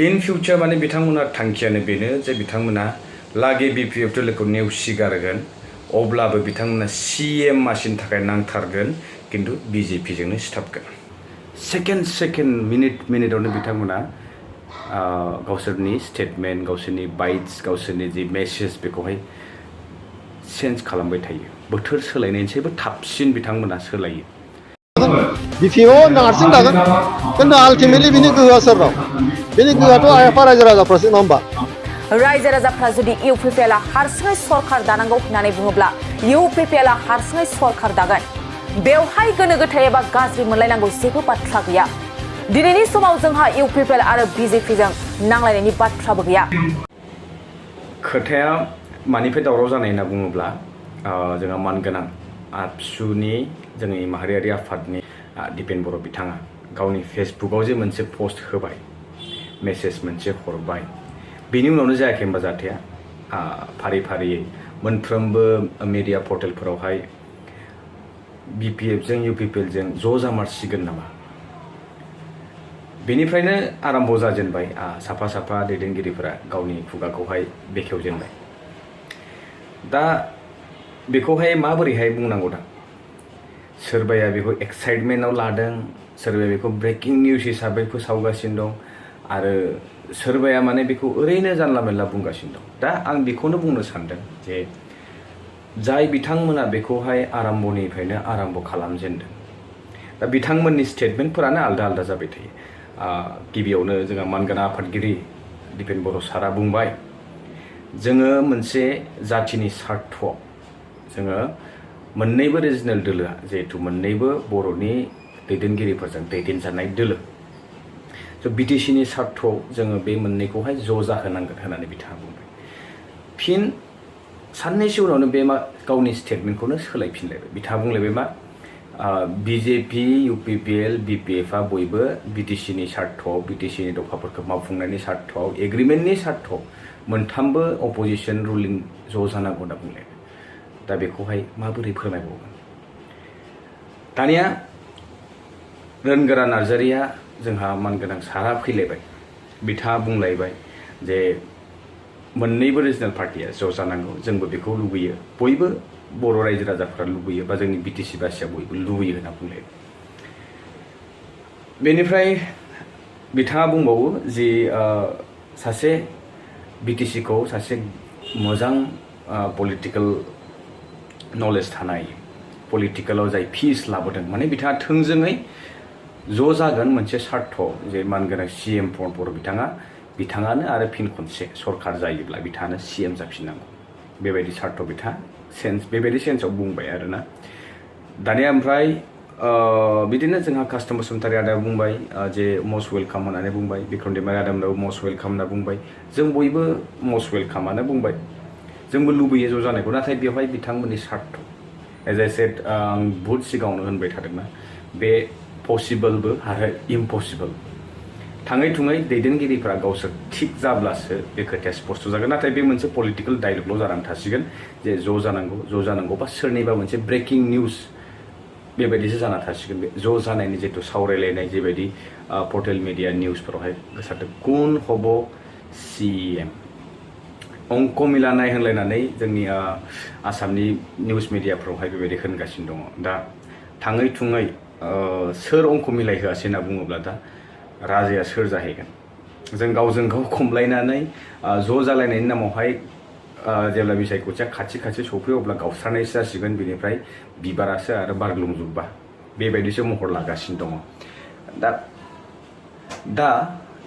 इन future माने बिथांमोना थांखियानो बेनो जे बिथांमोना लागे BPF दोलोखौ नेवसिगारगोन अब्लाबो बिथांमोना CM मासिनि थाखाय नांथारगोन किन्तु BJP जोंनो सिथाबगोन सेकेन्ड मिनिटआवनो बिथांमोना गावसोरनि स्टेटमेन्ट गावसोरनि बाइट्स गावसोरनि जि मेसेज बेखौहाय चेन्ज खालामबाय थायो बोथोर सोलायनायनिफ्रायबो थाबसिन बिथांमोना सोलायो BPO नारसिन दागोन किन्तु आल्टिमेटलि बिनि गोहोआ सोरनाव बिनि गोहोआथ' आफा रायजो राजाफ्रासो नङा होमबा रायजो राजाफ्रा जुदि UPPL हारसिङै सरकार दानांगौ होननानै बुङोब्ला UPPL हारसिङै सरकार दागोन बेवहाय गोनो गोथो एबा गाज्रि मोनलायनांगौ जेबो बाथ्रा गैया दिनैनि समाव जोंहा UPPL आरो BJP जों नांलायनायनि बाथ्राबो गैया खोथाया मानिफ्राय दावराव जानाय होनना बुङोब्ला जोंहा मानगोनां आबसुनि जोंनि माहारियारि आफादनि दिपेन बर' बिथाङा गावनि फेसबुकआव जे मोनसे पस्ट होबाय मेसेज मोनसे हरबाय बेनि उनावनो जायाखै होनबा जाथाया फारि फारियै मोनफ्रोमबो मिडिया पर्टेलफोरावहाय BPF जों UPPL जों ज' जामारसिगोन नामा बेनिफ्रायनो आरम्भ जाजेनबाय साफा साफा दैदेनगिरिफोरा गावनि खुगाखौहाय बेखेवजेनबाय दा बेखौहाय माबोरैहाय बुंनांगौ दा सोरबाया बेखौ एक्साइटमेन्टआव लादों सोरबाया बेखौ ब्रेकिं निउज हिसाबै फोसावगासिनो दं आरो सोरबाया माने बेखौ ओरैनो जानला मेनला बुंगासिनो दं दा आं बेखौनो बुंनो सानदों जे जाय बिथांमोना बेखौहाय आरम्भनिफ्रायनो आरम्भ खालामजेनदों दा बिथांमोननि स्टेटमेन्टफोरानो आलदा आलदा जाबाय थायो गिबियावनो जोंहा मानगोनां आफादगिरि दिपेन बर' सारा बुंबाय जोङो मोनसे जाथिनि स्वार्थआव जोङो मोन्नैबो रिजनेल दोलोआ जिहेतु मोन्नैबो बर'नि दैदेनगिरिफोरजों दैदेनजानाय दोलो स' BTCनि स्वार्थआव जोङो बे मोन्नैखौहाय ज' जाहोनांगोन होननानै बिथाङा बुंबाय फिन साननैसो उनावनो बे गावनि स्टेटमेन्टखौनो सोलायफिनलायबाय बिथाङा बुंलायबाय मा BJP UPPL BPFआ बयबो BTCनि स्वार्थआव BTCनि दफाफोरखौ मावफुंनायनि स्वार्थआव एग्रिमेन्टनि स्वार्थआव मोनथामबो अपोजिशन रुलिं ज' जानांगौ होनना बुंलायबाय दा बेखौहाय माबोरै फोरमायबावगोन दानिया रंगरा नार्जारिया जोंहा मानगोनां सारा फैलायबाय बिथाङा बुंलायबाय जे मोन्नैबो रिजनेल पार्टिया ज' जानांगौ जोंबो बेखौ लुबैयो बयबो बर' रायजो राजाफोरा लुबैयो बा जोंनि BTC बासिया बयबो लुबैयो होनना बुंलायबाय बेनिफ्राय बिथाङा बुंबावो जि सासे BTCखौ सासे मोजां पलिटिकेल नलेज थानाय पलिटिकेलाव जाय पिस लाबोदों माने बिथाङा थोंजोङै ज' जागोन मोनसे स्वार्थआव जे मानगोनां CM बर' बिथाङानो आरो फिन खनसे सरकार जायोब्ला बिथाङानो CM जाफिननांगौ बेबायदि स्वार्थ बिथाङा बेबायदि सेन्सआव बुंबाय आरोना दानिया ओमफ्राय बिदिनो जोंहा कास्टम बसुमतारी आदाया बुंबाय जे मस्ट वेलकाम होननानै बुंबाय बिक्रम दैमारि आदामोनाबो मस्ट वेलकाम होनना बुंबाय जों बयबो मस्ट वेलकामानो बुंबाय जोंबो लुबैयो ज' जानायखौ नाथाय बेवहाय बिथांमोननि स्वार्थ एज आइ सेड आं बुहुत सिगाङावनो होनबाय थादोंना बे पसिबोलबो आरो इम्पसिबोल थाङै थुङै दैदेनगिरिफोरा गावसोर थिग जाब्लासो बे खोथाया स्पष्ट जागोन नाथाय बे मोनसे पलिटिकेल डायलगल' जानानै थासिगोन जे ज' जानांगौ बा सोरनिबा मोनसे ब्रेकिं निउज बेबायदिसो जाना थासिगोन बे ज' जानायनि जितु सावरायलायनाय जेबायदि पर्टेल मिडिया निउजफोरावहाय गोसारदों कुन हब CM अंक मिलानाय होनलायनानै जोंनि आसामनि निउज मिडियाफ्रावहाय बेबायदि होनगासिनो दङ दा थाङै थुङै सोर अंक मिलायहोआसै होनना बुङोब्ला दा राजाया सोर जाहैगोन जों गावजों गाव खमलायनानै ज' जालायनायनि नामावहाय जेब्ला बिसायख'थिया खाथि सौफैयो अब्ला गावस्रानायसो जासिगोन बिनिफ्राय बिबारासो आरो बारग्लुंजोबबा बेबायदिसो महर लागासिनो दङ दा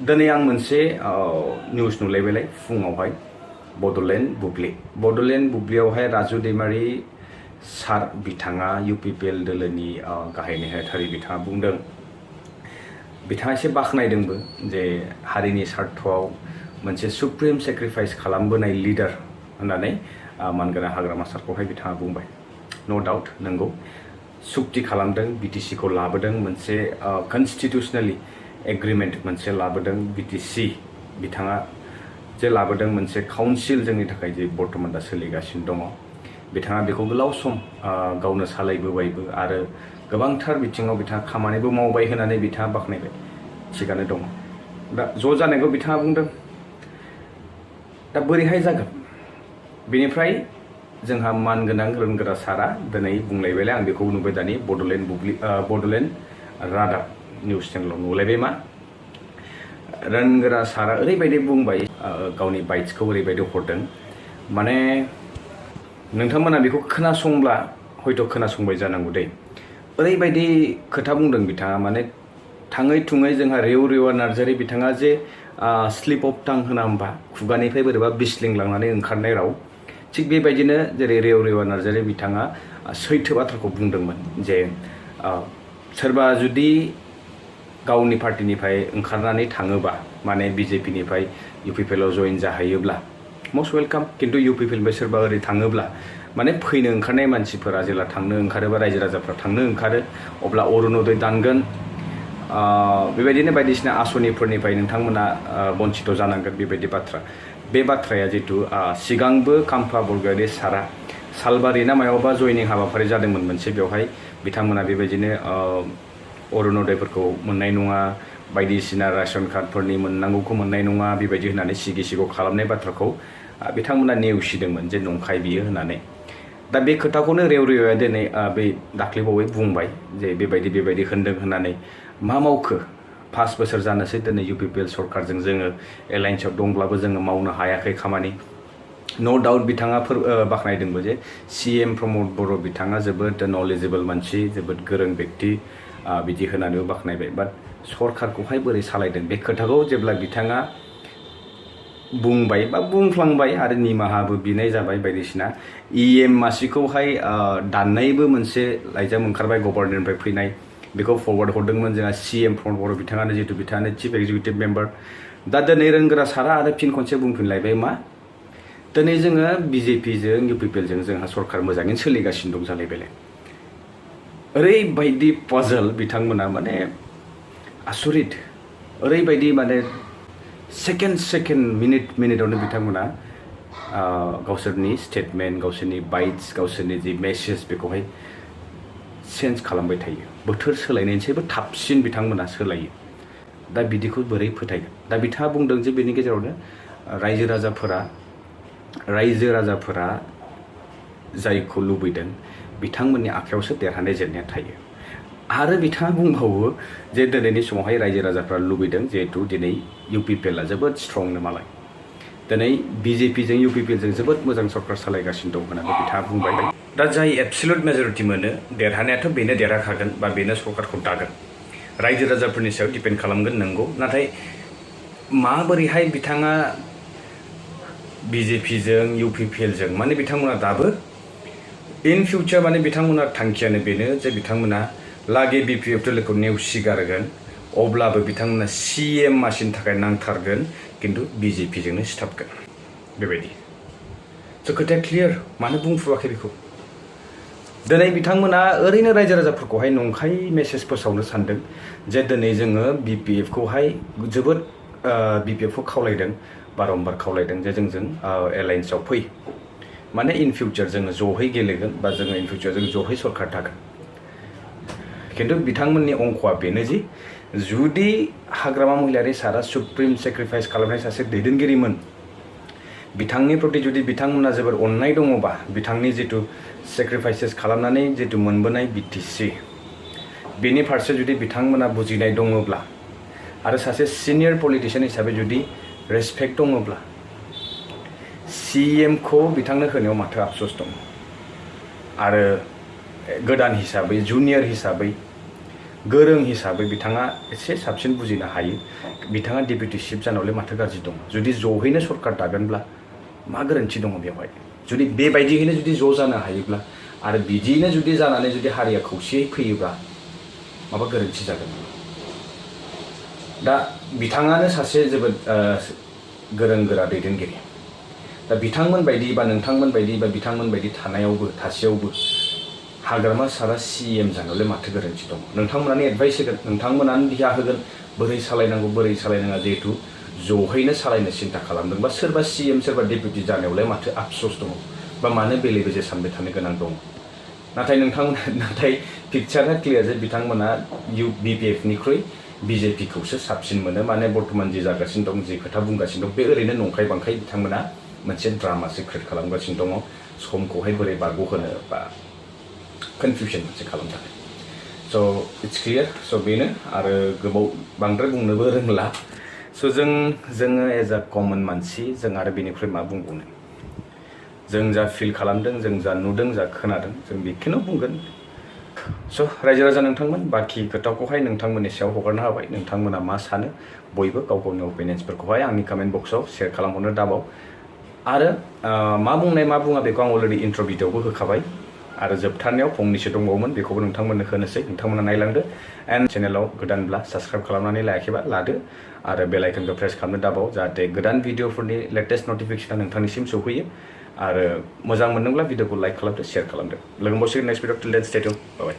दिनै आं मोनसे निउज नुलायबायलाय फुङावहाय बड'लेण्ड बुब्लियावहाय राजु दैमारि सार बिथाङा UPPL दोलोनि गाहाय नेहाथारि बिथाङा बुंदों बिथाङा एसे बाख्नायदोंबो जे हारिनि स्वार्थआव मोनसे सुप्रिम सेक्रिफाइस खालामबोनाय लिडार होननानै मानगोनां हाग्रामा सारखौहाय बिथाङा बुंबाय नो डाउट नंगौ सुक्ति खालामदों BTCखौ लाबोदों मोनसे कनस्टिटिउसनेलि एग्रिमेन्ट मोनसे लाबोदों BTC बिथाङा जे लाबोदों मोनसे काउन्सिल जोंनि थाखाय जे बर्तमान दा सोलिगासिनो दङ बिथाङा बेखौ गोलाव सम गावनो सालायबोबायबो आरो गोबांथार बिथिङाव बिथाङा खामानिबो मावबाय होननानै बिथाङा बाख्नायबाय थिगानो दङ दा ज' जानायखौ बिथाङा बुंदों दा बोरैहाय जागोन बेनिफ्राय जोंहा मानगोनां रोंगोरा सारा दिनै बुंलायबायलाय आं बेखौ नुबाय दानि बड'लेण्ड रादाब निउस चेनेलाव नुलायबाय मा रोंगोरा सारा ओरैबायदि बुंबाय गावनि बाइट्सखौ ओरैबायदि हरदों माने नोंथांमोना बेखौ खोनासंब्ला हयथ' खोनासंबाय जानांगौ दै ओरैबायदि खोथा बुंदों बिथाङा माने थाङै थुङै जोंहा रंगwranarzary बिथाङा जे स्लिप अफ टां होना होमबा खुगानिफ्राय बोरैबा बिस्लिंलांनानै ओंखारनाय राव थिग बेबायदिनो जेरै रंगwranarzary बिथाङा सैथो बाथ्राखौ बुंदोंमोन जे सोरबा जुदि गावनि पार्टिनिफ्राय ओंखारनानै थाङोबा माने BJPनिफ्राय UPPLआव जइन जाहैयोब्ला मस्ट वेलकाम किन्तु UPPलनिफ्राय सोरबा ओरै थाङोब्ला माने फैनो ओंखारनाय मानसिफोरा जेला थांनो ओंखारोबा रायजो राजाफ्रा थांनो ओंखारो अब्ला अरुणोदय दानगोन बेबायदिनो बायदिसिना आसनिफोरनिफ्राय नोंथांमोना बन्चित जानांगोन बेबायदि बाथ्रा बे बाथ्राया जितु सिगांबो काम्फा बरगयारि सारा सालबारि ना मायावबा जयनिं हाबाफारि जादोंमोन मोनसे बेवहाय बिथांमोना बेबायदिनो अरुणोदयफोरखौ मोननाय नङा बायदिसिना रेशन कार्डफोरनि मोननांगौखौ मोननाय नङा बेबायदि होननानै सिगि खालामनाय बाथ्राखौ बिथांमोना नेवसिदोंमोन जे नंखाय बियो होननानै दा बे खोथाखौनो रेवरिया दिनै बे दाख्लैबावै बुंबाय जे बेबायदि होनदों होननानै मा मावखो 5 बोसोर जानोसै दिनै UPPL सरकारजों जोङो एलायन्सआव दंब्लाबो जोङो मावनो हायाखै खामानि नो डाउट बिथाङा बाख्नायदोंबो जे CM प्रमद बर' बिथाङा जोबोद नलेजेबल मानसि जोबोद गोरों व्यक्ति बिदि होनानैबो बाख्नायबाय बाट सरकारखौहाय बोरै सालायदों बे खोथाखौ जेब्ला बिथाङा बुंबाय बा बुंफ्लांबाय आरो निमाहाबो बिनाय जाबाय बायदिसिना EM मासिखौहाय दाननायबो मोनसे लाइजाम ओंखारबाय गभर्नरनिफ्राय फैनाय बेखौ फरवार्ड हरदोंमोन जोंहा CM प्रमद बर' बिथाङानो जितु बिथाङानो चिफ एक्जिकिउटिभ मेम्बार दा दिनै रोंगोरा सारा आरो फिन खनसे बुंफिनलायबाय मा दिनै जोङो BJPजों UPPLजों जोंहा सरकार मोजाङैनो सोलिगासिनो दं जालायबायलाय ओरैबायदि पाजल बिथांमोना माने आसरित ओरैबायदि माने सेकेन्ड मिनिटावनो बिथांमोना गावसोरनि स्टेटमेन्ट गावसोरनि बाइट्स गावसोरनि जि मेसेज बेखौहाय चेन्ज खालामबाय थायो बोथोर सोलायनायनिफ्रायबो थाबसिन बिथांमोना सोलायो दा बिदिखौ बोरै फोथायगोन दा बिथाङा बुंदों जे बेनि गेजेरावनो रायजो राजाफोरा जायखौ लुबैदों बिथांमोननि आखायावसो देरहानाय जेननाया थायो आरो बिथाङा बुंबावो जे दिनैनि समावहाय रायजो राजाफ्रा लुबैदों जिहेतु दिनै UPPLआ जोबोद स्ट्रंनो मालाय दिनै BJPजों UPPLजों जोबोद मोजां सरकार सालायगासिनो दं होननानै बिथाङा बुंबाय दा जाय एबसुलुट मेजरिटि मोनो देरहानायाथ' बेनो देरहाखागोन बा बेनो सरकारखौ दागोन रायजो राजाफोरनि सायाव डिपेन्ड खालामगोन नंगौ नाथाय माबोरैहाय बिथाङा BJPजों UPPLजों माने बिथांमोना दाबो इन फिउचार माने बिथांमोना थांखियानो बेनो जे बिथांमोना लागे BPFखौ नेवसिगारगोन अब्लाबो बिथांमोना CM मासिनि थाखाय नांथारगोन किन्तु BJPजोंनो सिथाबगोन बेबायदि स' खोथाया क्लियार मानो बुंफुवाखै बेखौ दिनै बिथांमोना ओरैनो रायजो राजाफोरखौहाय नंखाय मेसेज फोसावनो सानदों जे दिनै जोङो BPFखौहाय जोबोद BPFखौ खावलायदों बारम्बार खावलायदों जे जोंजों एलायन्सआव फै माने इन फिउचार जोङो ज'है गेलेगोन बा जोङो इन फिउचार जों ज'है सरकार थागोन किन्तु बिथांमोननि अंकआ बेनो जि जुदि हाग्रामा महिलारि सारा सुप्रिम सेक्रिफाइस खालामनाय सासे दैदेनगिरिमोन बिथांनि प्रति जुदि बिथांमोना जोबोर अननाय दङबा बिथांनि जितु सेक्रिफाइसेस खालामनानै जितु मोनबोनाय BTC बेनि फारसे जुदि बिथांमोना बुजिनाय दङब्ला आरो सासे सिनियर पलिटिशियान हिसाबै जुदि रेसपेक्ट दङब्ला CMखौ बिथांनो होनायाव माथो आफसोस दं आरो गोदान हिसाबै जुनियर हिसाबै गोरों हिसाबै बिथाङा एसे साबसिन बुजिनो हायो बिथाङा डेपुटि चिफ जानायावलाय माथो गाज्रि दं जुदि ज'हैनो सरकार दागोनब्ला मा गोरोन्थि दङ बेवहाय जुदि बेबायदियैनो जुदि ज' जानो हायोब्ला आरो बिदियैनो जुदि जानानै जुदि हारिया खौसेयै फैयोब्ला माबा गोरोन्थि जागोन दा बिथाङानो सासे जोबोद गोरों गोरा दैदेनगिरि दा बिथांमोन बायदि बा नोंथांमोन बायदि बा बिथांमोन बायदि थासेयावबो हाग्रामा सारा CM जानायावलाय माथो गोरोन्थि दं नोंथांमोनानो एडभाइस होगोन नोंथांमोनानो दिहा होगोन बोरै सालायनांगौ बोरै सालायनाङा जिहेतु ज'हैनो सालायनो सिन्था खालामदों बा सोरबा CM सोरबा डेपुटि जानायावलाय माथो आफसोस दङ बा मानो बेले बेजे सानबाय थानो गोनां दं नाथाय पिक्चारा क्लियार जे बिथांमोना BPFनिख्रुइ BJP खौसो साबसिन मोनो माने बर्तमान जि जागासिनो दं जि खोथा बुंगासिनो दं बे ओरैनो नंखाय बांखाय बिथांमोना मोनसे ड्रामासो क्रिएट खालामगासिनो दङ समखौहाय बोरै बारग'होनो बा कनफ्यूजन मोनसे खालामनो थाखाय स' इट्स क्लियार स' बेनो आरो गोबाव बांद्राय बुंनोबो रोंला स' जोङो एज अ कमन मानसि जों आरो बेनिफ्राय मा बुंबावनो जों जा फिल खालामदों जों जा नुदों जा खोनादों जों बेखौनो बुंगोन स' रायजो राजा नोंथांमोन बाखि खोथाखौहाय नोंथांमोननि सायाव हगारना होबाय नोंथांमोना मा सानो बयबो गाव गावनि अपिनियन्सफोरखौहाय आंनि कमेन्ट बक्सआव शेयार खालामहरनो दाबाव आरो मा बुंनाय मा बुङा बेखौ आं अलरेडि इन्ट्र' भिडिअ'बो होखाबाय आरो जोबथारनायाव फंनैसो दंबावोमोन बेखौबो नोंथांमोननो होनोसै नोंथांमोना नायलांदो एन्ड चेनेलाव गोदानब्ला साबस्क्राइब खालामनानै लायाखैबा लादो आरो बेल आइकनखौ प्रेस खालामनो दाबाव जाहाथे गोदान भिडिअफोरनि लेटेस्ट नटिफिकेसना नोंथांनिसिम सौफैयो आरो मोजां मोनदोंब्ला भिडिअखौ लाइक खालामदो शेयार खालामदो लोगो मोनसिगोन नेक्स्ट भिडिअ टिल देन स्टे टिउन बाय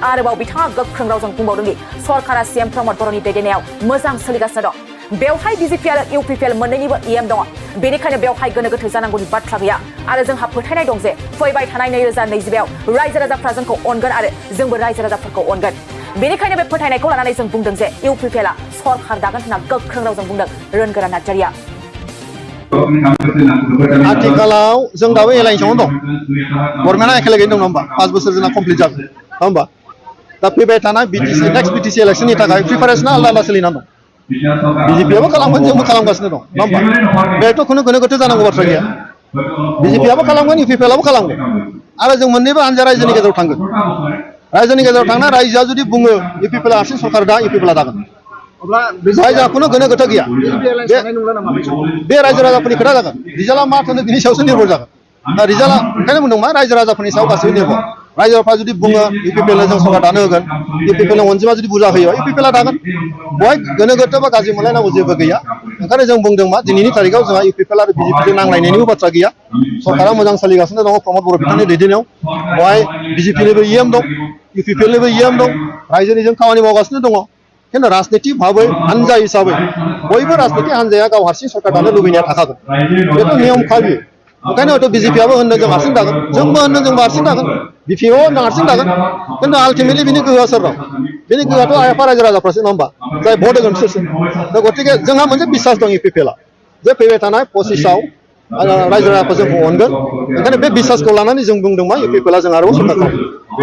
आरोबाव बिथाङा गोख्रों रावजों बुंबावदों दि सरकारा सीएम प्रमद बर'नि दैदेननायाव मोजां सोलिगासिनो दं बेवहाय BJP आरो UPPL मोननैनिबो EM दङ बेनिखायनो बेवहाय गोनो गोथो जानांगौनि बाथ्रा गैया आरो जोंहा फोथायनाय दं जे फैबाय थानाय 2022 आव रायजो राजाफ्रा जोंखौ अनगोन आरो जोंबो रायजो राजाफोरखौ अनगोन बेनिखायनो बे फोथायनायखौ लानानै जों बुंदों जे UPPL आ सरकार दागोन होनना गोख्रों रावजों बुंदों रंगवरा नार्जारीआ आथिखालाव जों दाबो एलायन्सआवनो दं गभर्नमेन्टआ एखेलागैनो दं नङा होमबा 5 बोसोर जोंना कमप्लिट जाबाय नङा होमबा दा फैबाय थानाय नेक्स्ट BTC इलेक्शननि थाखाय प्रिपारेसना आलदा आलदा सोलिनानै दं BJP आबो खालामगोन जोंबो खालामगासिनो दं नङा होमबा बेथ' खुनु गोनो गोथो जानांगौ बाथ्रा गैया BJP आबो खालामगोन UPPL आबो खालामगोन आरो जों मोननैबो हानजा रायजोनि गेजेराव थांगोन रायजोनि गेजेराव थांना रायजोआ जुदि बुङो UPPL आ हारसिं सरकार दा UPPL आ दागोन अब्ला रायजोआ खुनु गोनो गोथो गैया बे रायजो राजाफोरनि खोथा जागोन रिजाल्टआ मा थानो बिनि सायावसो निर्भर जागोन दा रिजाल्टआ ओंखायनो बुंदों मा रायजो राजाफोरनि सायाव गासैबो निर्भर रायजोफ्रा जुदि बुङो UPPL जों सरकार दानो होगोन UPPL अनजिमा जुदि बुरजा होयो UPPL आ दागोन बहाय गोनो गोथो बा गाज्रि मोनलायनांगौ जेबो गैया ओंखायनो जों बुंदों मा दिनैनि तारिखाव जोंहा UPPL आरो BJP जों नांलायनायनिबो बाथ्रा गैया सरकारा मोजां सोलिगासिनो दङ प्रमद बर' बिथांनि दैदेननायाव बहाय BJP निबो EM दं UPPL निबो EM दं रायजोनि जों खामानि मावगासिनो दङ खिन्थु राजनितिक भाबै हानजा हिसाबै बयबो राजनितिक हानजाया गाव हारसिं सरकार दानो लुबैनाया थाखागोन बेथ' नियम खाबि ओंखायनो हयथ' BJP आबो होनदों जों हारसिं दागोन जोंबो होनदों जोंबो हारसिं दागोन BPO होनदों हारसिं दागोन खिन्थु आल्टिमेटलि बिनि गोहोआ सोरनाव बिनि गोहोआथ' आफा रायजो राजाफ्रासो नङा होमबा जाय भट होगोन बिसोरसो दा गतिके जोंहा मोनसे बिसास दं UPPL आ जे फैबाय थानाय 25 आव रायजो राजाखौ जोंखौ अनगोन ओंखायनो बे बिसासखौ लानानै जों बुंदों मा UPPL आ जों आरोबाव सरकार खालामगोन